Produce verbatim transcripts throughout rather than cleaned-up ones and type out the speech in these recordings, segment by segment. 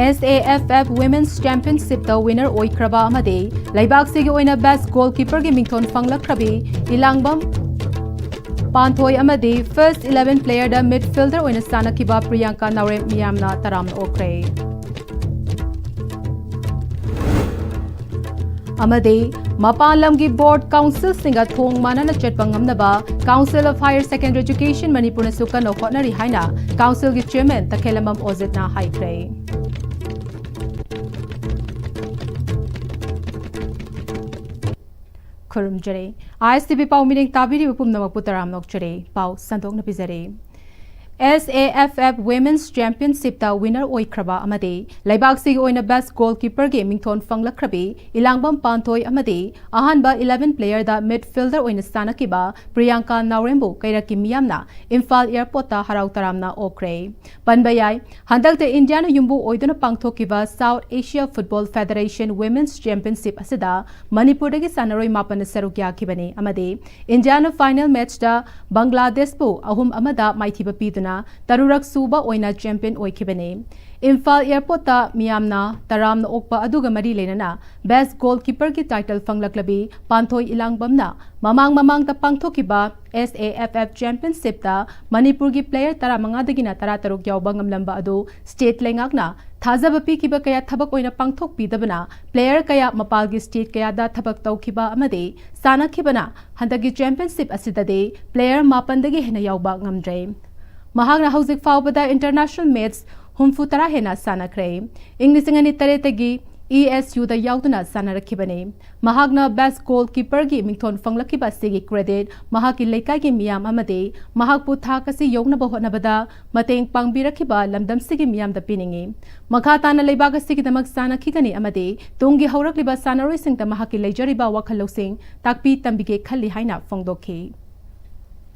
S A F F Women's Championship ꯇ winner ꯑꯣꯏꯈ꯭ꯔꯕ ꯑꯃꯗꯤ ꯂꯩꯕꯥꯛꯁꯤꯒꯤ ꯑꯣꯏꯅ best goalkeeper ꯒꯤ ꯃꯤꯡꯊꯣꯟ ꯐꯪꯂꯛꯈ꯭ꯔꯕꯤ ꯏꯂꯥꯡꯕꯝ ꯄꯥꯟꯊꯣꯏ ꯑꯃꯗꯤ first eleven player ꯗ midfielder ꯑꯣꯏꯅ ꯁꯥꯟꯅꯈꯤꯕ ꯄ꯭ꯔꯤꯌꯥꯡꯀꯥ ꯅꯥꯎꯔꯦꯝ ꯃꯤꯌꯥꯝꯅ ꯇꯔꯥꯝꯅ ꯑꯣꯛꯈ꯭ꯔꯦ꯫ ꯑꯃꯗꯤ ꯃꯄꯥꯟ ꯂꯝꯒꯤ board council ꯁꯤꯡꯒ ꯊꯣꯡ ꯃꯥꯟꯅꯅ ꯆꯠꯄ ꯉꯝꯅꯕ Council of Higher Secondary Education ꯃꯅꯤꯄꯨꯔꯅꯁꯨ ꯀꯟꯅ ꯍꯣꯠꯅꯔꯤ ꯍꯥꯏꯅ council ꯒꯤ chairman ꯇꯈꯦꯂꯝꯕꯝ ꯑꯣꯖꯤꯠꯅ ꯍꯥꯏꯈ꯭ꯔꯦ꯫ ꯈꯨꯔꯨꯝꯖꯔꯤ꯫ I S T V ꯄꯥꯎ ꯃꯤꯠꯌꯦꯡ ꯇꯥꯕꯤꯔꯤꯕ ꯄꯨꯝꯅꯃꯛꯄꯨ ꯇꯔꯥꯝꯅ ꯑꯣꯛꯆꯔꯤ꯫ ꯄꯥꯎ ꯁꯟꯗꯣꯛꯅ ꯄꯤꯖꯔꯤ꯫ S A F F Women's Championship ꯇ winner ꯑꯣꯏꯈ꯭ꯔꯕ ꯑꯃꯗꯤ ꯂꯩꯕꯥꯛꯁꯤꯒꯤ ꯑꯣꯏꯅ best goalkeeper ꯒꯤ ꯃꯤꯡꯊꯣꯟ ꯐꯪꯂꯛꯈ꯭ꯔꯕꯤ ꯏꯂꯥꯡꯕꯝ ꯄꯥꯟꯊꯣꯏ ꯑꯃꯗꯤ ꯑꯍꯥꯟꯕ eleven player ꯗ midfielder ꯑꯣꯏꯅ ꯁꯥꯟꯅꯈꯤꯕ ꯄ꯭ꯔꯤꯌꯥꯡꯀꯥ ꯅꯥꯎꯔꯦꯝꯕꯨ ꯀꯩꯔꯛꯀꯤ ꯃꯤꯌꯥꯝꯅ ꯏꯝꯐꯥꯜ airport ꯇ ꯍꯔꯥꯎ ꯇꯔꯥꯝꯅ ꯑꯣꯛꯈ꯭ꯔꯦ꯫ ꯄꯟꯕ ꯌꯥꯏ, ꯍꯟꯗꯛꯇ ꯏꯟꯗꯤꯌꯥꯅ ꯌꯨꯝꯕꯨ ꯑꯣꯏꯗꯨꯅ ꯄꯥꯡꯊꯣꯛꯈꯤꯕ South Asia Football Federation Women's Championship ꯑꯁꯤꯗ ꯃꯅꯤꯄꯨꯔꯗꯒꯤ ꯁꯥꯟꯅꯔꯣꯏ ꯃꯥꯄꯟꯅ ꯁꯔꯨꯛ ꯌꯥꯈꯤꯕꯅꯤ ꯑꯃꯗꯤ ꯏꯟꯗꯤꯌꯥꯅ final match ꯇ ꯕꯪꯒ꯭ꯂꯥꯗꯦꯁꯄꯨ ꯑꯍꯨꯝ ꯑꯃꯗ ꯃꯥꯏꯊꯤꯕ ꯄꯤꯗꯨꯅ ꯇꯔꯨꯔꯛ ꯁꯨꯕ ꯑꯣꯏꯅ champion ꯑꯣꯏꯈꯤꯕꯅꯤ꯫ ꯏꯝꯐꯥꯜ airport ꯇ ꯃꯤꯌꯥꯝꯅ ꯇꯔꯥꯝꯅ ꯑꯣꯛꯄ ꯑꯗꯨꯒ ꯃꯔꯤ ꯂꯩꯅꯅ best goalkeeper ꯒꯤ title ꯐꯪꯂꯛꯂꯕꯤ ꯄꯥꯟꯊꯣꯏ ꯏꯂꯥꯡꯕꯝꯅ ꯃꯃꯥꯡ ꯃꯃꯥꯡꯗ ꯄꯥꯡꯊꯣꯛꯈꯤꯕ S A F F Championship ꯇ ꯃꯅꯤꯄꯨꯔꯒꯤ player ꯇꯔꯥꯃꯉꯥꯗꯒꯤꯅ ꯇꯔꯥꯇꯔꯨꯛ ꯌꯥꯎꯕ ꯉꯝꯂꯝꯕ ꯑꯗꯨ state ꯂꯩꯉꯥꯛꯅ ꯊꯥꯖꯕ ꯄꯤꯈꯤꯕ ꯀꯌꯥ ꯊꯕꯛ ꯑꯣꯏꯅ ꯄꯥꯡꯊꯣꯛꯄꯤꯗꯕꯅ player ꯀꯌꯥ ꯃꯄꯥꯜꯒꯤ state ꯀꯌꯥꯗ ꯊꯕꯛ ꯇꯧꯈꯤꯕ ꯑꯃꯗꯤ ꯁꯥꯟꯅꯈꯤꯕꯅ ꯍꯟꯗꯛꯀꯤ championship ꯑꯁꯤꯗꯗꯤ player ꯃꯥꯄꯟꯗꯒꯤ ꯍꯦꯟꯅ ꯌꯥꯎꯕ ꯉꯝꯗ꯭ꯔꯦ꯫ ꯃꯍꯥꯛꯅ ꯍꯧꯖꯤꯛ ꯐꯥꯎꯕꯗ international match ꯍꯨꯝꯐꯨ ꯇꯔꯥ ꯍꯦꯟꯅ ꯁꯥꯟꯅꯈ꯭ꯔꯦ꯫ ꯏꯪ ꯂꯤꯁꯤꯡ ꯑꯅꯤ ꯇꯔꯦꯠꯇꯒꯤ E S U ꯗ ꯌꯥꯎꯗꯨꯅ ꯁꯥꯟꯅꯔꯛꯈꯤꯕꯅꯤ꯫ ꯃꯍꯥꯛꯅ best goalkeeper ꯒꯤ ꯃꯤꯡꯊꯣꯟ ꯐꯪꯂꯛꯈꯤꯕ ꯑꯁꯤꯒꯤ credit ꯃꯍꯥꯛꯀꯤ ꯂꯩꯀꯥꯏꯒꯤ ꯃꯤꯌꯥꯝ ꯑꯃꯗꯤ ꯃꯍꯥꯛꯄꯨ ꯊꯥꯛ ꯑꯁꯤ ꯌꯧꯅꯕ ꯍꯣꯠꯅꯕꯗ ꯃꯇꯦꯡ ꯄꯥꯡꯕꯤꯔꯛꯈꯤꯕ ꯂꯝꯗꯝꯁꯤꯒꯤ ꯃꯤꯌꯥꯝꯗ ꯄꯤꯅꯤꯡꯏ꯫ ꯃꯈꯥ ꯇꯥꯅ ꯂꯩꯕꯥꯛ ꯑꯁꯤꯒꯤꯗꯃꯛ ꯁꯥꯟꯅꯈꯤꯒꯅꯤ ꯑꯃꯗꯤ ꯇꯨꯡꯒꯤ ꯍꯧꯔꯛꯂꯤꯕ ꯁꯥꯟꯅꯔꯣꯏꯁꯤꯡꯗ ꯃꯍꯥꯛꯀꯤ ꯂꯩꯖꯔꯤꯕ ꯋꯥꯈꯜ ꯂꯧꯁꯤꯡ ꯇꯥꯛꯄꯤ ꯇꯝꯕꯤꯒꯦ ꯈꯜꯂꯤ ꯍꯥꯏꯅ ꯐꯣꯡꯗꯣꯛꯈꯤ꯫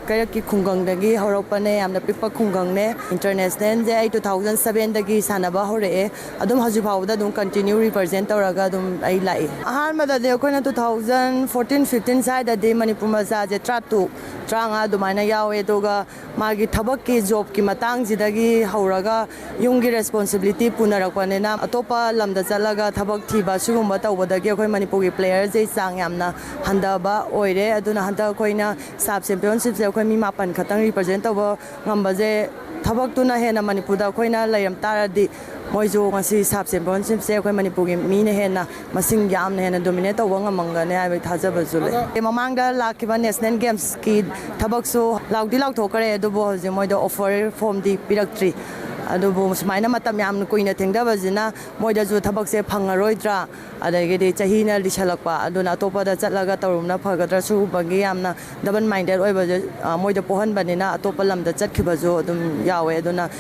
ꯀꯩꯔꯛꯀꯤ ꯈꯨꯡꯒꯪꯗꯒꯤ ꯍꯧꯔꯛꯄꯅꯦ, ꯌꯥꯝꯅ ꯄꯤꯛꯄ ꯈꯨꯡꯒꯪꯅꯦ꯫ ꯏꯟꯇꯔꯅꯦꯁꯅꯦꯜꯁꯦ ꯑꯩ ꯇꯨ ꯊꯥꯎꯖꯟ ꯁꯕꯦꯟꯗꯒꯤ ꯁꯥꯟꯅꯕ ꯍꯧꯔꯛꯑꯦ, ꯑꯗꯨꯝ ꯍꯧꯖꯤꯛ ꯐꯥꯎꯕꯗ ꯑꯗꯨꯝ ꯀꯟꯇꯤꯅ꯭ꯌꯨ ꯔꯤꯄ꯭ꯔꯖꯦꯟ ꯇꯧꯔꯒ ꯑꯗꯨꯝ ꯑꯩ ꯂꯥꯛꯏ꯫ ꯑꯍꯥꯟꯕꯗꯗꯤ ꯑꯩꯈꯣꯏꯅ ꯇꯨ ꯊꯥꯎꯖꯟ ꯐꯣꯔꯇꯤꯟ ꯐꯤꯐꯇꯤꯟ ꯁ꯭ꯋꯥꯏꯗꯗꯤ ꯃꯅꯤꯄꯨꯔ ꯃꯆꯥꯁꯦ ꯇꯔꯥꯇꯔꯨꯛ ꯇꯔꯥꯃꯉꯥ ꯑꯗꯨꯃꯥꯏꯅ ꯌꯥꯎꯋꯦ, ꯑꯗꯨꯒ ꯃꯥꯒꯤ ꯊꯕꯛꯀꯤ ꯖꯣꯕꯀꯤ ꯃꯇꯥꯡꯁꯤꯗꯒꯤ ꯍꯧꯔꯒ ꯌꯨꯝꯒꯤ ꯔꯦꯁꯄꯣꯟꯁꯤꯕꯤꯂꯤꯇꯤ ꯄꯨꯅꯔꯛꯄꯅꯤꯅ ꯑꯇꯣꯞꯄ ꯂꯝꯗ ꯆꯠꯂꯒ ꯊꯕꯛ ꯊꯤꯕ ꯁꯤꯒꯨꯝꯕ ꯇꯧꯕꯗꯒꯤ ꯑꯩꯈꯣꯏ ꯃꯅꯤꯄꯨꯔꯒꯤ ꯄ꯭ꯂꯦꯌꯔꯁꯦ ꯆꯥꯡ ꯌꯥꯝꯅ ꯍꯟꯊꯕ ꯑꯣꯏꯔꯦ꯫ ꯑꯗꯨꯅ ꯍꯟꯗꯛ ꯑꯩꯈꯣꯏꯅ ꯁꯥꯞ ꯆꯦꯝꯄꯤꯌꯟꯁꯤꯞꯁꯦ ꯑꯩꯈꯣꯏ ꯃꯤ ꯃꯥꯄꯟ ꯈꯛꯇꯪ ꯔꯤꯄ꯭ꯔꯖꯦꯟ ꯇꯧꯕ ꯉꯝꯕꯁꯦ, ꯊꯕꯛꯇꯨꯅ ꯍꯦꯟꯅ ꯃꯅꯤꯄꯨꯔꯗ ꯑꯩꯈꯣꯏꯅ ꯂꯩꯔꯝ ꯇꯥꯔꯗꯤ ꯃꯣꯏꯁꯨ ꯉꯁꯤ ꯁꯥꯞ ꯆꯦꯝꯄꯤꯌꯟꯁꯤꯞꯁꯦ ꯑꯩꯈꯣꯏ ꯃꯅꯤꯄꯨꯔꯒꯤ ꯃꯤꯅ ꯍꯦꯟꯅ ꯃꯁꯤꯡ ꯌꯥꯝꯅ ꯍꯦꯟꯅ ꯗꯣꯃꯤꯅꯦꯠ ꯇꯧꯕ ꯉꯝꯃꯝꯒꯅꯤ ꯍꯥꯏꯕꯒꯤ ꯊꯥꯖꯕꯁꯨ ꯂꯩ꯫ ꯃꯃꯥꯡꯗ ꯂꯥꯛꯈꯤꯕ ꯅꯦꯁꯅꯦꯜ ꯒꯦꯝꯁꯀꯤ ꯊꯕꯛꯁꯨ ꯂꯥꯎꯗꯤ ꯂꯥꯎꯊꯣꯛꯈ꯭ꯔꯦ, ꯑꯗꯨꯕꯨ ꯍꯧꯖꯤꯛ ꯃꯣꯏꯗ ꯑꯣꯐꯔ ꯐꯣꯝꯗꯤ ꯄꯤꯔꯛꯇ꯭ꯔꯤ꯫ ꯑꯗꯨꯕꯨ ꯁꯨꯃꯥꯏꯅ ꯃꯇꯝ ꯌꯥꯝꯅ ꯀꯨꯏꯅ ꯊꯦꯡꯊꯕꯁꯤꯅ ꯃꯣꯏꯗꯁꯨ ꯊꯕꯛꯁꯦ ꯐꯪꯉꯔꯣꯏꯗ꯭ꯔꯥ, ꯑꯗꯒꯤꯗꯤ ꯆꯍꯤꯅ ꯂꯤꯁꯜꯂꯛꯄ, ꯑꯗꯨꯅ ꯑꯇꯣꯞꯄꯗ ꯆꯠꯂꯒ ꯇꯧꯔꯨꯕꯅ ꯐꯒꯗ꯭ꯔꯥ, ꯁꯤꯒꯨꯝꯕꯒꯤ ꯌꯥꯝꯅ ꯗꯕꯜ ꯃꯥꯏꯟꯗꯦꯠ ꯑꯣꯏꯕꯁꯦ, ꯑ, ꯃꯣꯏꯗ ꯄꯣꯛꯍꯟꯕꯅꯤꯅ ꯑꯇꯣꯞꯄ ꯂꯝꯗ ꯆꯠꯈꯤꯕꯁꯨ ꯑꯗꯨꯝ ꯌꯥꯎꯋꯦ꯫ ꯑꯗꯨꯅ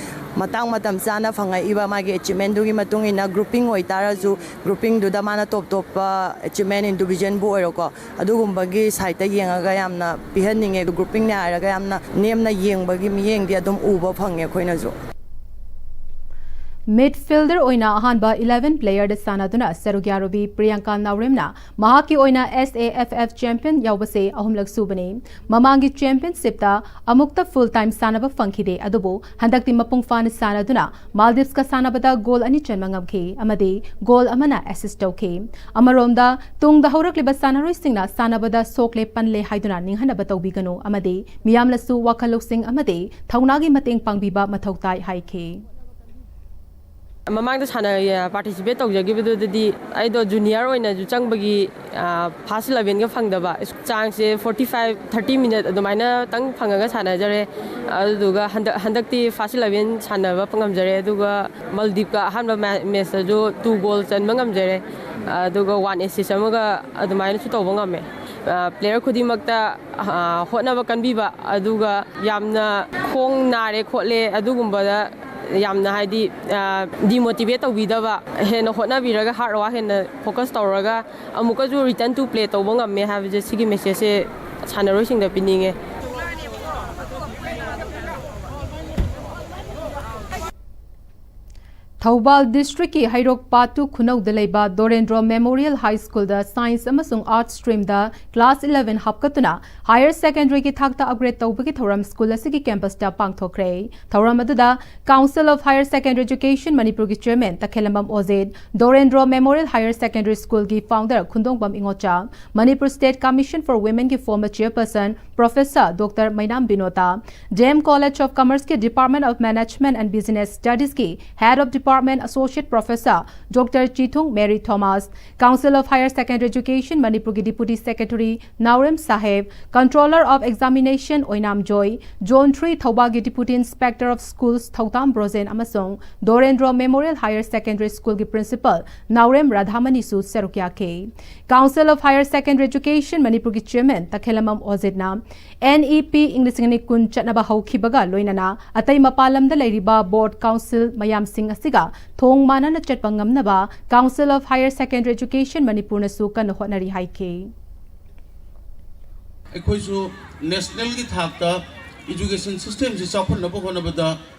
ꯃꯇꯥꯡ ꯃꯇꯝ ꯆꯥꯅ ꯐꯪꯉꯛꯏꯕ ꯃꯥꯒꯤ ꯑꯦꯆꯤꯞꯃꯦꯟꯗꯨꯒꯤ ꯃꯇꯨꯡ ꯏꯟꯅ ꯒ꯭ꯔꯨꯄꯤꯡ ꯑꯣꯏꯇꯥꯔꯁꯨ, ꯒ꯭ꯔꯨꯄꯤꯡꯗꯨꯗ ꯃꯥꯅ ꯇꯣꯞ ꯇꯣꯞꯄ ꯑꯦꯆꯤꯞꯃꯦꯟ ꯏꯟ ꯗꯤꯕꯤꯖꯟꯕꯨ ꯑꯣꯏꯔꯣꯀꯣ, ꯑꯗꯨꯒꯨꯝꯕꯒꯤ ꯁꯥꯏꯠꯇ ꯌꯦꯡꯉꯒ ꯌꯥꯝꯅ ꯄꯤꯍꯟꯅꯤꯡꯉꯦ꯫ ꯒ꯭ꯔꯨꯄꯤꯡꯅꯦ ꯍꯥꯏꯔꯒ ꯌꯥꯝꯅ ꯅꯦꯝꯅ ꯌꯦꯡꯕꯒꯤ ꯃꯤꯠꯌꯦꯡꯗꯤ ꯑꯗꯨꯝ ꯎꯕ ꯐꯪꯉꯦ ꯑꯩꯈꯣꯏꯅꯁꯨ꯫ ꯃꯤꯗꯐꯤꯜꯗꯔ ꯑꯣꯏꯅ ꯑꯍꯥꯟꯕ ꯏꯂꯦꯚꯦꯟ ꯄ꯭ꯂꯦꯌꯔꯗ ꯁꯥꯟꯅꯗꯨꯅ ꯁꯔꯨꯛ ꯌꯥꯔꯨꯕꯤ ꯄ꯭ꯔꯤꯌꯥꯡꯀꯥ ꯅꯥꯎꯔꯦꯝꯅ ꯃꯍꯥꯛꯀꯤ ꯑꯣꯏꯅ SAFF ꯆꯦꯝꯄꯤꯌꯟ ꯌꯥꯎꯕꯁꯦ ꯑꯍꯨꯝꯂꯛ ꯁꯨꯕꯅꯤ꯫ ꯃꯃꯥꯡꯒꯤ ꯆꯦꯝꯄꯤꯌꯟꯁꯤꯞꯇ ꯑꯃꯨꯛꯇ ꯐꯨꯜ ꯇꯥꯏꯝ ꯁꯥꯟꯅꯕ ꯐꯪꯈꯤꯗꯦ, ꯑꯗꯨꯕꯨ ꯍꯟꯗꯛꯇꯤ ꯃꯄꯨꯡ ꯐꯥꯅ ꯁꯥꯟꯅꯗꯨꯅ ꯃꯥꯜꯗꯤꯞꯁꯀ ꯁꯥꯟꯅꯕꯗ ꯒꯣꯜ ꯑꯅꯤ ꯆꯟꯕ ꯉꯝꯈꯤ ꯑꯃꯗꯤ ꯒꯣꯜ ꯑꯃꯅ ꯑꯦꯁꯤꯁ ꯇꯧꯈꯤ꯫ ꯑꯃꯔꯣꯝꯗ, ꯇꯨꯡꯗ ꯍꯧꯔꯛꯂꯤꯕ ꯁꯥꯟꯅꯔꯣꯏꯁꯤꯡꯅ ꯁꯥꯟꯅꯕꯗ ꯁꯣꯛꯂꯦ ꯄꯟꯂꯦ ꯍꯥꯏꯗꯨꯅ ꯅꯤꯡꯍꯟꯅꯕ ꯇꯧꯕꯤꯒꯅꯨ ꯑꯃꯗꯤ ꯃꯤꯌꯥꯝꯅꯁꯨ ꯋꯥꯈꯜ ꯂꯧꯁꯤꯡ ꯑꯃꯗꯤ ꯊꯧꯅꯥꯒꯤ ꯃꯇꯦꯡ ꯄꯥꯡꯕꯤꯕ ꯃꯊꯧ ꯇꯥꯏ ꯍꯥꯏꯈꯤ꯫ ꯃꯃꯥꯡꯗ ꯁꯥꯟꯅ ꯄꯥꯔꯇꯤꯁꯤꯄꯦꯠ ꯇꯧꯖꯈꯤꯕꯗꯨꯗꯗꯤ ꯑꯩꯗꯣ ꯖꯨꯅꯤꯌꯔ ꯑꯣꯏꯅꯁꯨ ꯆꯪꯕꯒꯤ ꯐꯥꯔꯁ ꯏꯂꯦꯚꯦꯟꯒ ꯐꯪꯗꯕ, ꯆꯥꯟꯁꯁꯦ ꯐꯣꯔꯇꯤ ꯐꯥꯏꯚ ꯊꯥꯔꯇꯤ ꯃꯤꯅꯠ ꯑꯗꯨꯃꯥꯏꯅꯇꯪ ꯐꯪꯉꯒ ꯁꯥꯟꯅꯖꯔꯦ꯫ ꯑꯗꯨꯗꯨꯒ ꯍꯟꯗꯛ ꯍꯟꯗꯛꯇꯤ ꯐꯥꯔꯁ ꯏꯂꯦꯚꯦꯟ ꯁꯥꯟꯅꯕ ꯉꯝꯖꯔꯦ꯫ ꯑꯗꯨꯒ ꯃꯜꯗꯤꯞꯀ ꯑꯍꯥꯟꯕ ꯃꯦ- ꯃꯦꯠꯁꯇꯁꯨ ꯇꯨ ꯒꯣꯜ ꯆꯟꯕ ꯉꯝꯖꯔꯦ꯫ ꯑꯗꯨꯒ ꯋꯥꯟ ꯑꯦꯁꯤꯁ ꯑꯃꯒ ꯑꯗꯨꯃꯥꯏꯅꯁꯨ ꯇꯧꯕ ꯉꯝꯃꯦ꯫ ꯄ꯭ꯂꯦꯌꯔ ꯈꯨꯗꯤꯡꯃꯛꯇ ꯍꯣꯠꯅꯕ ꯀꯟꯕꯤꯕ, ꯑꯗꯨꯒ ꯌꯥꯝꯅ ꯈꯣꯡ ꯅꯥꯔꯦ ꯈꯣꯠꯂꯦ ꯑꯗꯨꯒꯨꯝꯕꯗ ꯌꯥꯝꯅ ꯍꯥꯏꯗꯤ ꯗꯤꯃꯣꯇꯤꯚꯦꯠ ꯇꯧꯕꯤꯗꯕ, ꯍꯦꯟꯅ ꯍꯣꯠꯅꯕꯤꯔꯒ ꯍꯥꯔꯗ ꯋꯥꯔꯛ ꯍꯦꯟꯅ ꯐꯣꯀꯁ ꯇꯧꯔꯒ ꯑꯃꯨꯛꯀꯁꯨ ꯔꯤꯇꯔꯟ ꯇꯨ ꯄ꯭ꯂꯦ ꯇꯧꯕ ꯉꯝꯃꯦ ꯍꯥꯏꯕꯁꯦ ꯁꯤꯒꯤ ꯃꯦꯁꯦꯖꯁꯦ ꯁꯥꯟꯅꯔꯣꯏꯁꯤꯡꯗ ꯄꯤꯅꯤꯡꯉꯦ꯫ ꯊꯧꯕꯥꯜ ꯗꯤꯁꯇ꯭ꯔꯤꯛꯀꯤ ꯍꯩꯔꯣꯛ ꯄꯥꯠꯇꯨ ꯈꯨꯅꯧꯗ ꯂꯩꯕ ꯗꯣꯔꯦꯟꯗ꯭ꯔꯣ ꯃꯦꯃꯣꯔꯤꯌꯦꯜ ꯍꯥꯏ ꯁ꯭ꯀꯨꯜꯗ ꯁꯥꯏꯟꯁ ꯑꯃꯁꯨꯡ ꯑꯥꯔꯠꯁ ꯁ꯭ꯇ꯭ꯔꯤꯝꯗ ꯀ꯭ꯂꯥꯁ ꯏꯂꯦꯚꯦꯟ ꯍꯥꯞꯀꯠꯇꯨꯅ ꯍꯥꯌꯔ ꯁꯦꯀꯦꯟꯗꯔꯤꯒꯤ ꯊꯥꯛꯇ ꯑꯞꯒ꯭ꯔꯦꯗ ꯇꯧꯕꯒꯤ ꯊꯧꯔꯝ ꯁ꯭ꯀꯨꯜ ꯑꯁꯤꯒꯤ ꯀꯦꯝꯄꯁꯇ ꯄꯥꯡꯊꯣꯛꯈ꯭ꯔꯦ꯫ ꯊꯧꯔꯝ ꯑꯗꯨꯗ Council of Higher Secondary Education ꯃꯅꯤꯄꯨꯔꯒꯤ chairman Takhellambam Ojit, Dorendro memorial higher secondary ꯁ꯭ꯀꯨꯜꯒꯤ founder Khundongbam Ingocha, Manipur state commission for ꯋꯤꯃꯦꯟꯒꯤ former chairperson professor doctor Meinam Binota, D M college of ꯀꯃꯔꯁꯀꯤ department of management and business ꯁ꯭ꯇꯗꯤꯁꯀꯤ head of department associate professor doctor Chithung Mary Thomas, Council of Higher Secondary Education ꯃꯅꯤꯄꯨꯔꯒꯤ deputy secretary Naorem Saheb, controller of examination Oinam Joy, zone three ꯊꯧꯕꯥꯜꯒꯤ deputy inspector of schools Thoudam Brojen ꯑꯃꯁꯨꯡ Dorendro memorial higher secondary ꯁ꯭ꯀꯨꯜꯒꯤ principle ꯅꯥꯎꯔꯦꯝ ꯔꯥꯙꯥꯃꯅꯤꯁꯨ ꯁꯔꯨꯛ ꯌꯥꯈꯤ꯫ Council of Higher Secondary Education ꯃꯅꯤꯄꯨꯔꯒꯤ chairman ꯇꯈꯦꯂꯝꯕꯝ ꯑꯣꯖꯤꯠꯅ N E ꯄꯤ ꯏꯪ ꯂꯤꯁꯤꯡ ꯑꯅꯤ ꯀꯨꯟ ꯆꯠꯅꯕ ꯍꯧꯈꯤꯕꯒ ꯂꯣꯏꯅꯅ ꯑꯇꯩ ꯃꯄꯥꯟ ꯂꯝꯗ ꯂꯩꯔꯤꯕ ꯕꯣꯔꯗ ꯀꯥꯎꯟꯁꯤꯜ ꯃꯌꯥꯝꯁꯤꯡ ꯑꯁꯤꯒ ꯊꯣꯡ ꯃꯥꯟꯅꯅ ꯆꯠꯄ ꯉꯝꯅꯕ Council of Higher Secondary Education ꯃꯅꯤꯄꯨꯔꯅꯁꯨ ꯀꯟꯅ ꯍꯣꯠꯅꯔꯤ ꯍꯥꯏꯈꯤ꯫ ꯑꯩꯈꯣꯏꯁꯨ ꯅꯦꯁꯅꯦꯜꯒꯤ ꯊꯥꯛꯇ ꯏꯖꯨꯀꯦꯁꯟ ꯁꯤꯁꯇꯦꯝꯁꯤ ꯆꯥꯎꯈꯠꯅꯕ ꯍꯣꯠꯅꯕꯗ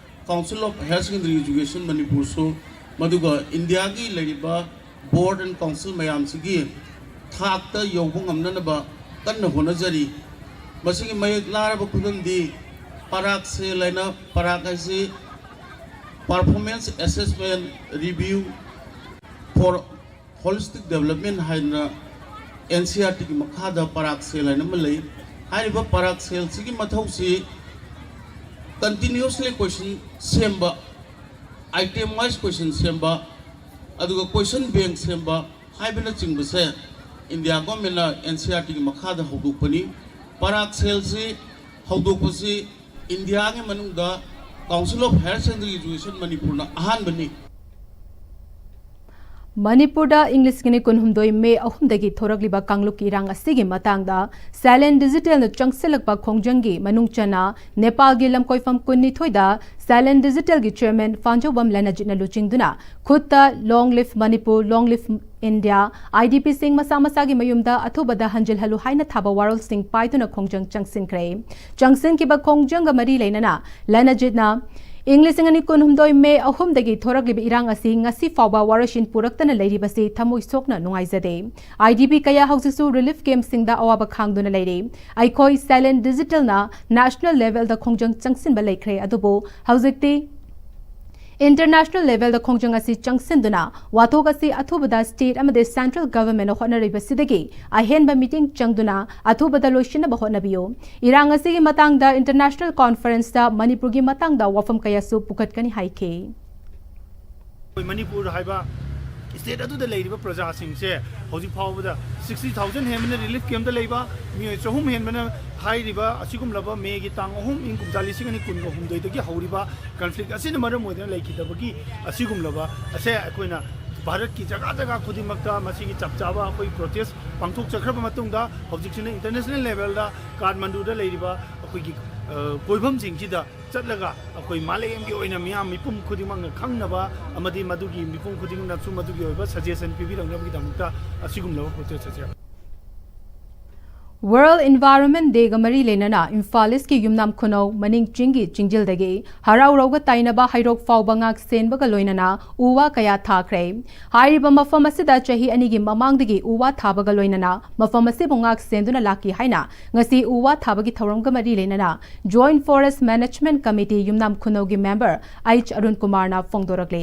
Council of Higher Secondary Education ꯃꯅꯤꯄꯨꯔꯁꯨ, ꯃꯗꯨꯒ ꯏꯟꯗꯤꯌꯥꯒꯤ ꯂꯩꯔꯤꯕ ꯕꯣꯔꯗ ꯑꯦꯟ ꯀꯥꯎꯟꯁꯤꯜ ꯃꯌꯥꯝꯁꯤꯒꯤ ꯊꯥꯛꯇ ꯌꯧꯕ ꯉꯝꯅꯅꯕ ꯀꯟꯅ ꯍꯣꯠꯅꯖꯔꯤ꯫ ꯃꯁꯤꯒꯤ ꯃꯌꯦꯛ ꯂꯥꯔꯕ ꯈꯨꯗꯝꯗꯤ ꯄꯔꯥꯛ ꯁꯦꯜ ꯍꯥꯏꯅ, ꯄꯔꯥꯛ ꯍꯥꯏꯁꯤ Performance Assessment Review for Holistic Development ꯍꯥꯏꯅ ꯑꯦꯟ ꯁꯤ ꯏ ꯑꯥꯔ ꯇꯤꯒꯤ ꯃꯈꯥꯗ ꯄꯔꯥꯛ ꯁꯦꯜ ꯍꯥꯏꯅ ꯑꯃ ꯂꯩ꯫ ꯍꯥꯏꯔꯤꯕ ꯄꯔꯥꯛ ꯁꯦꯜꯁꯤꯒꯤ ꯃꯊꯧꯁꯤ continuously question ꯁꯦꯝꯕ, item wise question ꯁꯦꯝꯕ, ꯑꯗꯨꯒ question bank ꯁꯦꯝꯕ ꯍꯥꯏꯕꯅꯆꯤꯡꯕꯁꯦ ꯏꯟꯗꯤꯌꯥ ꯒꯣꯔꯃꯦꯟꯅ ꯑꯦꯟ ꯁꯤ ꯏ ꯑꯥꯔ ꯇꯤꯒꯤ ꯃꯈꯥꯗ ꯍꯧꯗꯣꯛꯄꯅꯤ꯫ ꯄꯔꯥꯛ ꯁꯦꯜꯁꯤ ꯍꯧꯗꯣꯛꯄꯁꯤ ꯏꯟꯗꯤꯌꯥꯒꯤ ꯃꯅꯨꯡꯗ Council of Higher Secondary Education ꯃꯅꯤꯄꯨꯔꯅ ꯑꯍꯥꯟꯕꯅꯤ꯫ ꯃꯅꯤꯄꯨꯔꯗ ꯏꯪ ꯂꯤꯁꯤꯡ ꯑꯅꯤ ꯀꯨꯟꯍꯨꯝꯗꯣꯏ ꯃꯦ ꯑꯍꯨꯝꯗꯒꯤ ꯊꯣꯔꯛꯂꯤꯕ ꯀꯥꯡꯂꯨꯞꯀꯤ ꯏꯔꯥꯡ ꯑꯁꯤꯒꯤ ꯃꯇꯥꯡꯗ ꯁꯥꯏꯂꯦꯟ ꯗꯤꯖꯤꯇꯦꯜꯅ ꯆꯪꯁꯤꯜꯂꯛꯄ ꯈꯣꯡꯖꯪꯒꯤ ꯃꯅꯨꯡ ꯆꯟꯅ ꯅꯦꯄꯥꯜꯒꯤ ꯂꯝꯀꯣꯏꯐꯝ ꯀꯨꯟꯅꯤꯊꯣꯏꯗ ꯁꯥꯏꯂꯦꯟ ꯗꯤꯖꯤꯇꯦꯜꯒꯤ ꯆꯤꯌꯔꯃꯦꯟ ꯄꯥꯟꯖꯧꯕꯝ ꯂꯦꯅꯖꯤꯠꯅ ꯂꯨꯆꯤꯡꯗꯨꯅ ꯈꯨꯠꯇ Long Live Manipur, Long Live India, I D ꯄꯤꯁꯤꯡ ꯃꯁꯥ ꯃꯁꯥꯒꯤ ꯃꯌꯨꯝꯗ ꯑꯊꯨꯕꯗ ꯍꯟꯖꯤꯜꯍꯜꯂꯨ ꯍꯥꯏꯅ ꯊꯥꯕ ꯋꯥꯔꯣꯜꯁꯤꯡ ꯄꯥꯏꯗꯨꯅ ꯈꯣꯡꯖꯪ ꯆꯪꯁꯤꯟꯈ꯭ꯔꯦ꯫ ꯆꯪꯁꯤꯟꯈꯤꯕ ꯈꯣꯡꯖꯪꯒ ꯃꯔꯤ ꯂꯩꯅꯅ ꯂꯦꯅꯖꯤꯠꯅ ꯏꯪ ꯂꯤꯁꯤꯡ ꯑꯅꯤ ꯀꯨꯟꯍꯨꯝꯗꯣꯏ ꯃꯦ ꯑꯍꯨꯝꯗꯒꯤ ꯊꯣꯔꯛꯂꯤꯕ ꯏꯔꯥꯡ ꯑꯁꯤ ꯉꯁꯤ ꯐꯥꯎꯕ ꯋꯥꯔꯣꯏꯁꯤꯟ ꯄꯨꯔꯛꯇꯅ ꯂꯩꯔꯤꯕꯁꯤ ꯊꯃꯣꯏ ꯁꯣꯛꯅ ꯅꯨꯡꯉꯥꯏꯖꯗꯦ꯫ IDP ꯀꯌꯥ ꯍꯧꯖꯤꯛꯁꯨ relief camp ꯁꯤꯡꯗ ꯑꯋꯥꯕ ꯈꯥꯡꯗꯨꯅ ꯂꯩꯔꯤ꯫ ꯑꯩꯈꯣꯏ Silent Digital ꯅ national level ꯗ ꯈꯣꯡꯖꯪ ꯆꯪꯁꯤꯟꯕ ꯂꯩꯈ꯭ꯔꯦ, ꯑꯗꯨꯕꯨ ꯍꯧꯖꯤꯛꯇꯤ international level ꯗ ꯈꯣꯡꯖꯪ ꯑꯁꯤ ꯆꯪꯁꯤꯟꯗꯨꯅ ꯋꯥꯊꯣꯛ ꯑꯁꯤ ꯑꯊꯨꯕꯗ state ꯑꯃꯗꯤ central government ꯅ ꯍꯣꯠꯅꯔꯤꯕꯁꯤꯗꯒꯤ ꯑꯍꯦꯟꯕ ꯃꯤꯠꯌꯦꯡ ꯆꯪꯗꯨꯅ ꯑꯊꯨꯕꯗ ꯂꯣꯏꯁꯤꯟꯅꯕ ꯍꯣꯠꯅꯕꯤꯌꯨ꯫ ꯏꯔꯥꯡ ꯑꯁꯤꯒꯤ ꯃꯇꯥꯡꯗ international conference ꯇ ꯃꯅꯤꯄꯨꯔꯒꯤ ꯃꯇꯥꯡꯗ ꯋꯥꯐꯝ ꯀꯌꯥꯁꯨ ꯄꯨꯈꯠꯀꯅꯤ ꯍꯥꯏꯈꯤ꯫ ꯑꯩꯈꯣꯏ ꯃꯅꯤꯄꯨꯔ ꯍꯥꯏꯕ state ꯑꯗꯨꯗ ꯂꯩꯔꯤꯕ ꯄ꯭ꯔꯖꯥꯁꯤꯡꯁꯦ ꯍꯧꯖꯤꯛ ꯐꯥꯎꯕꯗ sixty thousand ꯍꯦꯟꯕꯅ relief camp ꯇ ꯂꯩꯕ, ꯃꯤꯑꯣꯏ ꯆꯍꯨꯝ ꯍꯦꯟꯕꯅ ꯍꯥꯏꯔꯤꯕ ꯑꯁꯤꯒꯨꯝꯂꯕ ꯃꯦꯒꯤ ꯇꯥꯡ ꯑꯍꯨꯝ, ꯏꯪ ꯀꯨꯝꯖꯥ ꯂꯤꯁꯤꯡ ꯑꯅꯤ ꯀꯨꯟꯒ ꯍꯨꯝꯗꯣꯏꯗꯒꯤ ꯍꯧꯔꯤꯕ conflict ꯑꯁꯤꯅ ꯃꯔꯝ ꯑꯣꯏꯗꯨꯅ ꯂꯩꯈꯤꯗꯕꯒꯤ ꯑꯁꯤꯒꯨꯝꯂꯕ ꯑꯁꯦ ꯑꯩꯈꯣꯏꯅ ꯚꯥꯔꯠꯀꯤ ꯖꯒꯥ ꯖꯒꯥ ꯈꯨꯗꯤꯡꯃꯛꯇ ꯃꯁꯤꯒꯤ ꯆꯞ ꯆꯥꯕ ꯑꯩꯈꯣꯏ protest ꯄꯥꯡꯊꯣꯛꯆꯈ꯭ꯔꯕ ꯃꯇꯨꯡꯗ, ꯍꯧꯖꯤꯛꯁꯤꯅ international level ꯗ ꯀꯥꯊꯃꯟꯗꯨꯗ ꯂꯩꯔꯤꯕ ꯑꯩꯈꯣꯏꯒꯤ, ꯑ, ꯀꯣꯏꯐꯝꯁꯤꯡꯁꯤꯗ ꯆꯠꯂꯒ ꯑꯩꯈꯣꯏ ꯃꯥꯂꯦꯝꯒꯤ ꯑꯣꯏꯅ ꯃꯤꯌꯥꯝ ꯃꯤꯄꯨꯝ ꯈꯨꯗꯤꯡꯃꯛꯅ ꯈꯪꯅꯕ ꯑꯃꯗꯤ ꯃꯗꯨꯒꯤ ꯃꯤꯄꯨꯝ ꯈꯨꯗꯤꯡꯃꯛꯅꯁꯨ ꯃꯗꯨꯒꯤ ꯑꯣꯏꯕ suggestion ꯄꯤꯕꯤꯔꯛꯅꯕꯒꯤꯗꯃꯛꯇ ꯑꯁꯤꯒꯨꯝꯂꯕ protest ꯑꯁꯤ World Environment Day ꯒ ꯃꯔꯤ ꯂꯩꯅꯅ ꯏꯝꯐꯥꯜ ꯏꯁꯀꯤ ꯌꯨꯝꯅꯥꯝ ꯈꯨꯅꯧ ꯃꯅꯤꯡ ꯆꯤꯡꯒꯤ ꯆꯤꯡꯖꯤꯜꯗꯒꯤ ꯍꯔꯥꯎꯔꯧꯒ ꯇꯥꯏꯅꯕ ꯍꯩꯔꯣꯛ ꯐꯥꯎꯕ ꯉꯥꯛ ꯁꯦꯟꯕꯒ ꯂꯣꯏꯅꯅ ꯎ ꯋꯥ ꯀꯌꯥ ꯊꯥꯈ꯭ꯔꯦ꯫ ꯍꯥꯏꯔꯤꯕ ꯃꯐꯝ ꯑꯁꯤꯗ ꯆꯍꯤ ꯑꯅꯤꯒꯤ ꯃꯃꯥꯡꯗꯒꯤ ꯎ ꯋꯥ ꯊꯥꯕꯒ ꯂꯣꯏꯅꯅ ꯃꯐꯝ ꯑꯁꯤꯕꯨ ꯉꯥꯛ ꯁꯦꯟꯗꯨꯅ ꯂꯥꯛꯈꯤ ꯍꯥꯏꯅ ꯉꯁꯤ ꯎ ꯋꯥ ꯊꯥꯕꯒꯤ ꯊꯧꯔꯝꯒ ꯃꯔꯤ ꯂꯩꯅꯅ Joint Forest Management Committee ꯌꯨꯝꯅꯥꯝ ꯈꯨꯅꯧꯒꯤ member H ꯑꯔꯨꯟ ꯀꯨꯃꯥꯔꯅ ꯐꯣꯡꯗꯣꯔꯛꯂꯤ꯫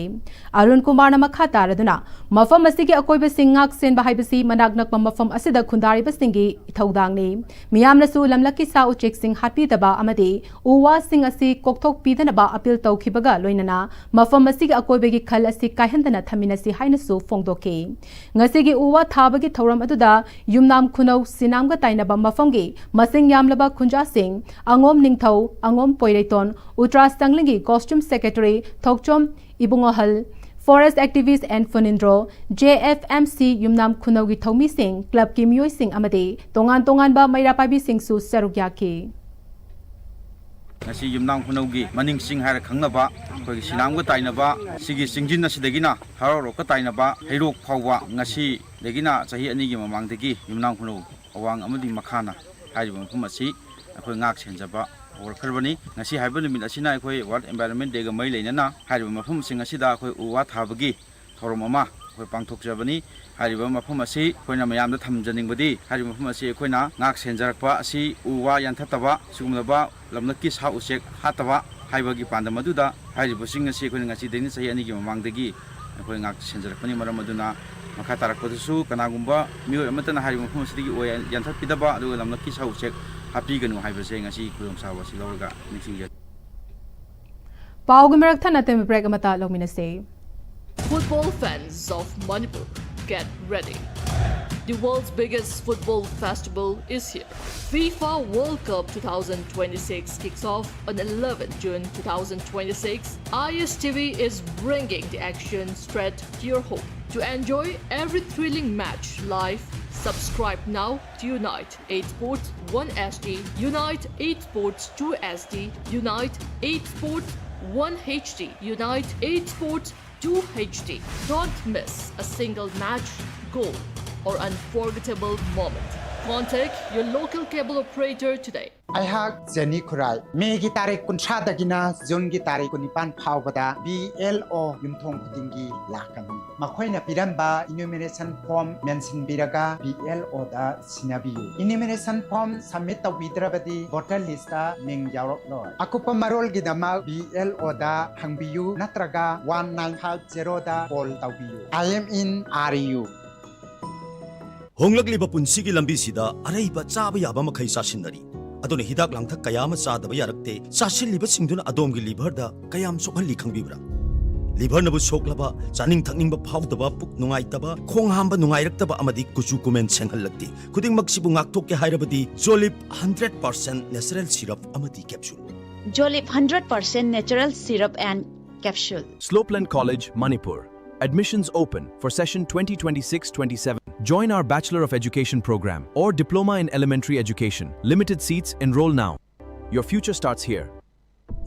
ꯑꯔꯨꯟ ꯀꯨꯃꯥꯔꯅ ꯃꯈꯥ ꯇꯥꯔꯗꯨꯅ, ꯃꯐꯝ ꯑꯁꯤꯒꯤ ꯑꯀꯣꯏꯕꯁꯤꯡ ꯉꯥꯛ ꯁꯦꯟꯕ ꯍꯥꯏꯕꯁꯤ ꯃꯅꯥꯛ ꯅꯛꯄ ꯃꯐꯝ ꯑꯁꯤꯗ ꯈꯨꯟꯗꯥꯔꯤꯕꯁꯤꯡꯒꯤ ꯏꯊꯧꯗꯥꯡꯅꯤ꯫ ꯃꯤꯌꯥꯝꯅꯁꯨ ꯂꯝꯂꯛꯀꯤ ꯁꯥ ꯎꯆꯦꯛꯁꯤꯡ ꯍꯥꯠꯄꯤꯗꯕ ꯑꯃꯗꯤ ꯎ ꯋꯥꯁꯤꯡ ꯑꯁꯤ ꯀꯣꯛꯊꯣꯛꯄꯤꯗꯅꯕ appeal ꯇꯧꯈꯤꯕꯒ ꯂꯣꯏꯅꯅ ꯃꯐꯝ ꯑꯁꯤꯒꯤ ꯑꯀꯣꯏꯕꯒꯤ ꯈꯜ ꯑꯁꯤ ꯀꯥꯏꯍꯟꯗꯅ ꯊꯝꯃꯤꯟꯅꯁꯤ ꯍꯥꯏꯅꯁꯨ ꯐꯣꯡꯗꯣꯛꯈꯤ꯫ ꯉꯁꯤꯒꯤ ꯎ ꯋꯥ ꯊꯥꯕꯒꯤ ꯊꯧꯔꯝ ꯑꯗꯨꯗ ꯌꯨꯝꯅꯥꯝ ꯈꯨꯅꯧ ꯁꯤꯅꯥꯝꯒ ꯇꯥꯏꯅꯕ ꯃꯐꯝꯒꯤ ꯃꯁꯤꯡ ꯌꯥꯝꯂꯕ ꯈꯨꯟꯖꯥꯁꯤꯡ, ꯑꯉꯣꯝ ꯅꯤꯡꯊꯧ, ꯑꯉꯣꯝ ꯄꯣꯏꯔꯩꯇꯣꯟ, ꯎꯇ꯭ꯔꯥꯁ ꯇꯥꯡꯂꯤꯡꯒꯤ costume secretary ꯊꯣꯛꯆꯣꯝ ꯏꯕꯨꯡꯉꯣꯍꯜ, forest activist N ꯐꯨꯅꯤꯟꯗ꯭ꯔꯣ, JFMC ꯌꯨꯝꯅꯥꯝ ꯈꯨꯅꯧꯒꯤ ꯊꯧꯃꯤꯁꯤꯡ, club ꯀꯤ ꯃꯤꯑꯣꯏꯁꯤꯡ ꯑꯃꯗꯤ ꯇꯣꯉꯥꯟ ꯇꯣꯉꯥꯟꯕ ꯃꯩꯔꯥ ꯄꯥꯏꯕꯤꯁꯤꯡꯁꯨ ꯁꯔꯨꯛ ꯌꯥꯈꯤ꯫ ꯉꯁꯤ ꯌꯨꯝꯅꯥꯝ ꯈꯨꯅꯧꯒꯤ ꯃꯅꯤꯡ ꯆꯤꯡ ꯍꯥꯏꯔ ꯈꯪꯅꯕ ꯑꯩꯈꯣꯏꯒꯤ ꯁꯤꯅꯥꯝꯒ ꯇꯥꯏꯅꯕ ꯁꯤꯒꯤ ꯆꯤꯡꯖꯤꯟ ꯑꯁꯤꯗꯒꯤꯅ ꯍꯔꯥꯎꯔꯣꯛꯀ ꯇꯥꯏꯅꯕ ꯍꯩꯔꯣꯛ ꯐꯥꯎꯕ ꯉꯁꯤꯗꯒꯤꯅ ꯆꯍꯤ ꯑꯅꯤꯒꯤ ꯃꯃꯥꯡꯗꯒꯤ ꯌꯨꯝꯅꯥꯝ ꯈꯨꯅꯧ ꯑꯋꯥꯡ ꯑꯃꯗꯤ ꯃꯈꯥꯅ ꯍꯥꯏꯔꯤꯕ ꯃꯐꯝ ꯑꯁꯤ ꯑꯩꯈꯣꯏ ꯉꯥꯛ ꯁꯦꯟꯖꯕ ꯍꯧꯔꯛꯈ꯭ꯔꯕꯅꯤ꯫ ꯉꯁꯤ ꯍꯥꯏꯕ ꯅꯨꯃꯤꯠ ꯑꯁꯤꯅ ꯑꯩꯈꯣꯏ World Environment Dayꯒ ꯃꯔꯤ ꯂꯩꯅꯅ ꯍꯥꯏꯔꯤꯕ ꯃꯐꯝꯁꯤꯡ ꯑꯁꯤꯗ ꯑꯩꯈꯣꯏ ꯎ ꯋꯥ ꯊꯥꯕꯒꯤ ꯊꯧꯔꯝ ꯑꯃ ꯑꯩꯈꯣꯏ ꯄꯥꯡꯊꯣꯛꯆꯕꯅꯤ꯫ ꯍꯥꯏꯔꯤꯕ ꯃꯐꯝ ꯑꯁꯤ ꯑꯩꯈꯣꯏꯅ ꯃꯌꯥꯝꯗ ꯊꯝꯖꯅꯤꯡꯕꯗꯤ, ꯍꯥꯏꯔꯤꯕ ꯃꯐꯝ ꯑꯁꯤ ꯑꯩꯈꯣꯏꯅ ꯉꯥꯛ ꯁꯦꯟꯖꯔꯛꯄ ꯑꯁꯤ ꯎ ꯋꯥ ꯌꯥꯟꯊꯠꯇꯕ, ꯁꯤꯒꯨꯝꯂꯕ ꯂꯝꯂꯛꯀꯤ ꯁꯥ ꯎꯆꯦꯛ ꯍꯥꯠꯇꯕ ꯍꯥꯏꯕꯒꯤ ꯄꯥꯟꯗꯝ ꯑꯗꯨꯗ ꯍꯥꯏꯔꯤꯕꯁꯤꯡ ꯑꯁꯤ ꯑꯩꯈꯣꯏꯅ ꯉꯁꯤꯗꯒꯤꯅ ꯆꯍꯤ ꯑꯅꯤꯒꯤ ꯃꯃꯥꯡꯗꯒꯤ ꯑꯩꯈꯣꯏ ꯉꯥꯛ ꯁꯦꯟꯖꯔꯛꯄꯅꯤ꯫ ꯃꯔꯝ ꯑꯗꯨꯅ ꯃꯈꯥ ꯇꯥꯔꯛꯄꯗꯁꯨ ꯀꯅꯥꯒꯨꯝꯕ ꯃꯤꯑꯣꯏ ꯑꯃꯠꯇꯅ ꯍꯥꯏꯔꯤꯕ ꯃꯐꯝ ꯑꯁꯤꯗꯒꯤ ꯎ ꯌꯥꯟꯊꯠꯄꯤꯗꯕ, ꯑꯗꯨꯒ ꯂꯝꯂꯛꯀꯤ ꯁꯥ ꯎꯆꯦꯛ ꯍꯥꯠꯄꯤꯒꯅꯨ ꯍꯥꯏꯕꯁꯦ ꯉꯁꯤ ꯈꯨꯗꯣꯡꯆꯥꯕ ꯑꯁꯤ ꯂꯧꯔꯒ ꯅꯤꯡꯁꯤꯡꯖꯔꯤ꯫ ꯄꯥꯎꯒꯤ ꯃꯔꯛ ꯊꯠꯅ ꯇꯦꯟꯕ break ꯑꯃꯇ ꯂꯧꯃꯤꯟꯅꯁꯦ꯫ Football fans of Manipur, get ready. The world's biggest football festival is here. FIFA World Cup two thousand twenty-six kicks off on eleventh June two thousand twenty-six. I S T V is bringing the action straight to your home. To enjoy every thrilling match live, subscribe now to Unite eight Sports one S D, Unite eight Sports two S D, Unite eight Sports one H D, Unite eight Sports two H D. Don't miss a single match, goal, or unforgettable moment. Contact your local cable operator today. ꯑꯩꯍꯥꯛ Jenny ꯈꯨꯔꯥꯏ꯫ ꯃꯦꯒꯤ ꯇꯥꯔꯤꯛ ꯀꯨꯟꯊ꯭ꯔꯥꯗꯒꯤꯅ ꯖꯨꯟꯒꯤ ꯇꯥꯔꯤꯛ ꯀꯨꯟꯅꯤꯄꯥꯟ ꯐꯥꯎꯕꯗ B L ꯑꯣ ꯌꯨꯝꯊꯣꯡ ꯈꯨꯗꯤꯡꯒꯤ ꯂꯥꯛꯀꯅꯤ꯫ ꯃꯈꯣꯏꯅ ꯄꯤꯔꯝꯕ enumeration form ꯃꯦꯟꯁꯤꯟꯕꯤꯔꯒ ꯕꯤ ꯑꯦꯜ ꯑꯣꯗ ꯁꯤꯟꯅꯕꯤꯌꯨ꯫ Enumeration form submit ꯇꯧꯕꯤꯗ꯭ꯔꯕꯗꯤ voter listꯇ ꯃꯤꯡ ꯌꯥꯎꯔꯛꯂꯣꯏ꯫ ꯑꯀꯨꯞꯄ ꯃꯔꯣꯜꯒꯤꯗꯃꯛ ꯕꯤ ꯑꯦꯜ ꯑꯣꯗ ꯍꯪꯕꯤꯌꯨ ꯅꯠꯇ꯭ꯔꯒ one nine five zeroꯗ call ꯇꯧꯕꯤꯌꯨ꯫ I am in R U. ꯍꯣꯡꯂꯛꯂꯤꯕ ꯄꯨꯟꯁꯤꯒꯤ ꯂꯝꯕꯤꯁꯤꯗ ꯑꯔꯩꯕ ꯆꯥꯕ ꯌꯥꯕ ꯃꯈꯩ ꯆꯥꯁꯤꯟꯅꯔꯤ꯫ ꯑꯗꯨꯅ ꯍꯤꯗꯥꯛ ꯂꯥꯡꯊꯛ ꯀꯌꯥ ꯑꯃ ꯆꯥꯗꯕ ꯌꯥꯔꯛꯇꯦ꯫ ꯆꯥꯁꯤꯜꯂꯤꯕꯁꯤꯡꯗꯨꯅ ꯑꯗꯣꯝꯒꯤ liverꯗ ꯀꯌꯥꯝ ꯁꯣꯛꯍꯜꯂꯤ ꯈꯪꯕꯤꯕ꯭ꯔꯥ? Liverꯅꯕꯨ ꯁꯣꯛꯂꯕ, ꯆꯥꯅꯤꯡ ꯊꯛꯅꯤꯡꯕ ꯐꯥꯎꯗꯕ, ꯄꯨꯛ ꯅꯨꯡꯉꯥꯏꯇꯕ, ꯈꯣꯡ ꯍꯥꯝꯕ ꯅꯨꯡꯉꯥꯏꯔꯛꯇꯕ ꯑꯃꯗꯤ ꯀꯨꯆꯨ ꯀꯨꯃꯦꯟ ꯁꯦꯡꯍꯜꯂꯛꯇꯦ꯫ ꯈꯨꯗꯤꯡꯃꯛꯁꯤꯕꯨ ꯉꯥꯛꯊꯣꯛꯀꯦ ꯍꯥꯏꯔꯕꯗꯤ Zolip hundred percent natural syrup ꯑꯃꯗꯤ capsule꯫ Zolip hundred percent natural syrup and capsule. Slopeland College, Manipur. Admissions open for session twenty twenty-six twenty-seven. Join our Bachelor of Education program or Diploma in Elementary Education. Limited seats, enroll now. Your future starts here.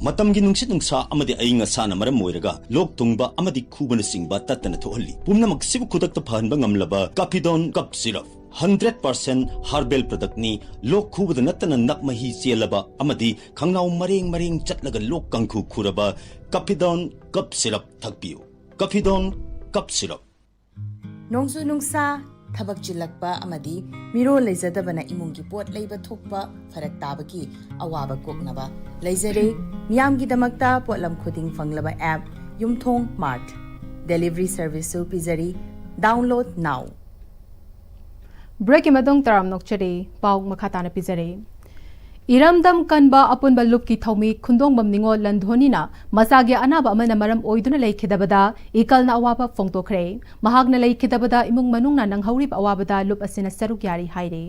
ꯃꯇꯝꯒꯤ ꯅꯨꯡꯁꯤꯠ ꯅꯨꯡꯁꯥ ꯑꯃꯗꯤ ꯑꯏꯪ ꯑꯁꯥꯅ ꯃꯔꯝ ꯑꯣꯏꯔꯒ ꯂꯣꯛ ꯊꯨꯡꯕ ꯑꯃꯗꯤ ꯈꯨꯕꯅꯆꯤꯡꯕ ꯇꯠꯇꯅ ꯊꯣꯛꯍꯜꯂꯤ꯫ ꯄꯨꯝꯅꯃꯛꯁꯤꯕꯨ ꯈꯨꯗꯛꯇ ꯐꯍꯟꯕ ꯉꯝꯂꯕ Capidon Cough Syrup꯫ Hundred percent herbal ꯄ꯭ꯔꯗꯛꯅꯤ꯫ ꯂꯣꯛ ꯈꯨꯕꯗ ꯅꯠꯇꯅ ꯅꯞ ꯃꯍꯤ ꯆꯦꯜꯂꯕ ꯑꯃꯗꯤ ꯈꯪꯅꯥꯎ ꯃꯔꯦꯡ ꯃꯔꯦꯡ ꯆꯠꯂꯒ ꯂꯣꯛ ꯀꯥꯡꯈꯨ ꯈꯨꯔꯕ ꯀꯐꯤꯗꯣꯟ ꯀꯞ ꯁꯤꯔꯞ ꯊꯛꯄꯤꯌꯨ꯫ ꯀꯐꯤꯗꯣꯟ ꯀꯞ ꯁꯤꯔꯞ꯫ ꯅꯣꯡꯖꯨ ꯅꯨꯡꯁꯥ, ꯊꯕꯛ ꯆꯤꯜꯂꯛꯄ ꯑꯃꯗꯤ ꯃꯤꯔꯣꯜ ꯂꯩꯖꯗꯕꯅ ꯏꯃꯨꯡꯒꯤ ꯄꯣꯠ ꯂꯩꯕ ꯊꯣꯛꯄ ꯐꯔꯛ ꯇꯥꯕꯒꯤ ꯑꯋꯥꯕ ꯀꯣꯛꯅꯕ ꯂꯩꯖꯔꯦ꯫ ꯃꯤꯌꯥꯝꯒꯤꯗꯃꯛꯇ ꯄꯣꯠꯂꯝ ꯈꯨꯗꯤꯡ ꯐꯪꯂꯕ app ꯌꯨꯝꯊꯣꯡ Mart delivery serviceꯁꯨ ꯄꯤꯖꯔꯤ꯫ Download now꯫ Breakꯀꯤ ꯃꯇꯨꯡ ꯇꯔꯥꯝꯅ ꯑꯣꯛꯆꯔꯤ꯫ ꯄꯥꯎ ꯃꯈꯥ ꯇꯥꯅ ꯄꯤꯖꯔꯤ꯫ ꯏꯔꯝꯗꯝ ꯀꯟꯕ ꯑꯄꯨꯟꯕ ꯂꯨꯞꯀꯤ ꯊꯧꯃꯤ ꯈꯨꯟꯗꯣꯡꯕꯝ ꯅꯤꯉꯣꯜ ꯂꯟꯙꯣꯅꯤꯅ ꯃꯁꯥꯒꯤ ꯑꯅꯥꯕ ꯑꯃꯅ ꯃꯔꯝ ꯑꯣꯏꯗꯨꯅ ꯂꯩꯈꯤꯗꯕꯗ ꯏꯀꯜꯅ ꯑꯋꯥꯕ ꯐꯣꯡꯗꯣꯛꯈ꯭ꯔꯦ꯫ ꯃꯍꯥꯛꯅ ꯂꯩꯈꯤꯗꯕꯗ ꯏꯃꯨꯡ ꯃꯅꯨꯡꯅ ꯅꯪꯍꯧꯔꯤꯕ ꯑꯋꯥꯕꯗ ꯂꯨꯞ ꯑꯁꯤꯅ ꯁꯔꯨꯛ ꯌꯥꯔꯤ ꯍꯥꯏꯔꯤ꯫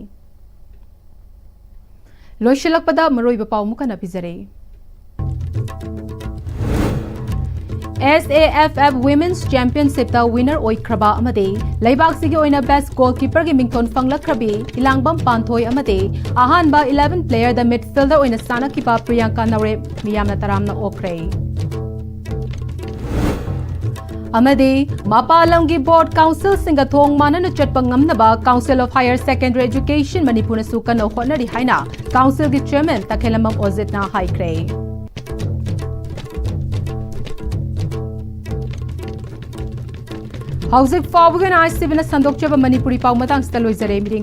ꯂꯣꯏꯁꯤꯜꯂꯛꯄꯗ ꯃꯔꯨꯑꯣꯏꯕ ꯄꯥꯎ ꯑꯃꯨꯛ ꯍꯟꯅ ꯄꯤꯖꯔꯤ꯫ S A F F Women's Championshipꯇ winner ꯑꯣꯏꯈ꯭ꯔꯕ ꯑꯃꯗꯤ ꯂꯩꯕꯥꯛꯁꯤꯒꯤ ꯑꯣꯏꯅ best goalkeeperꯒꯤ ꯃꯤꯡꯊꯣꯟ ꯐꯪꯂꯛꯈ꯭ꯔꯕꯤ ꯏꯂꯥꯡꯕꯝ ꯄꯥꯟꯊꯣꯏ ꯑꯃꯗꯤ ꯑꯍꯥꯟꯕ eleven playerꯗ midfielder ꯑꯣꯏꯅ ꯁꯥꯟꯅꯈꯤꯕ ꯄ꯭ꯔꯤꯌꯥꯡꯀꯥ ꯅꯧꯔꯦ ꯃꯤꯌꯥꯝꯅ ꯇꯔꯥꯝꯅ ꯑꯣꯛꯈ꯭ꯔꯦ꯫ ꯑꯃꯗꯤ ꯃꯄꯥꯟ ꯂꯝꯒꯤ board councilꯁꯤꯡꯒ ꯊꯣꯡ ꯃꯥꯟꯅꯅ ꯆꯠꯄ ꯉꯝꯅꯕ Council of Higher Secondary Education ꯃꯅꯤꯄꯨꯔꯅꯁꯨ ꯀꯟꯅ ꯍꯣꯠꯅꯔꯤ ꯍꯥꯏꯅ councilꯒꯤ chairman ꯇꯈꯦꯜꯂꯝꯕꯝ ꯑꯣꯖꯤꯠꯅ ꯍꯥꯏꯈ꯭ꯔꯦ꯫ ꯍꯧꯖꯤꯛ ꯐꯥꯎꯕꯒꯤ ꯑꯣꯏꯅ ICBꯅ ꯁꯟꯗꯣꯛꯆꯕ ꯃꯅꯤꯄꯨꯔꯤ ꯄꯥꯎ ꯃꯇꯥꯡꯁꯤꯗ ꯂꯣꯏꯖꯔꯦ꯫ ꯃꯤꯠꯌꯦꯡ